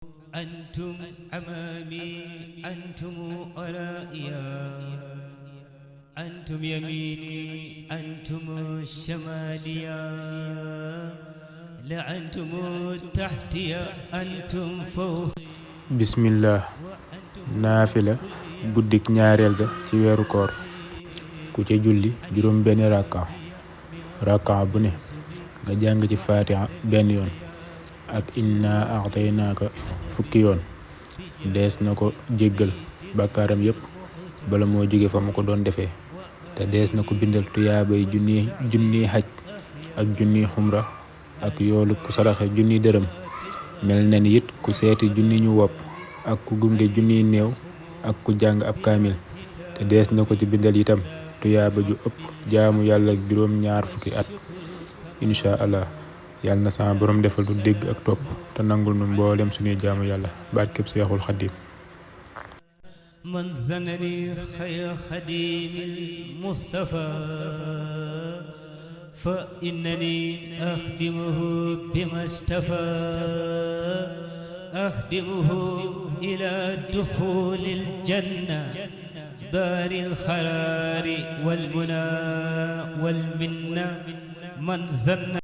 أنتم أمامي أنتم ورائيا أنتم يميني أنتم شماليا لعنتم تحتي أنتم فوقي bismillah naafila guddik ñaareel ga ci weeru koor ku ca julli juróom benn rakka bu ne nga jàng ci fatiha benn yoon ak inna a'taynaaka fukki yoon dees na ko jéggal bàkkaaram yépp bala moo jóge fa mu ko doon defee te dees na ko bindal tuyaabay junni xaj ak junni xumra ak yoolu ku saraxe junni dërëm mel na ni it ku seeti junni ñu wopp ak ku gunge junni néew ak ku jàng ab kaamil te dees na ko ci bindal itam tuyaaba ju ëpp jaamu yàlla juróom ñaar fukki at incha allah yàlla na sama borom defal du dégg ak topp te nangul nu mboolem suñuy jaamu yàlla barkeb Seexul Xadiim من زنني خير خديم المصطفى فإنني أخدمه بما اشتفى أخدمه إلى دخول الجنة دار الخيار والمنى والمنة من زن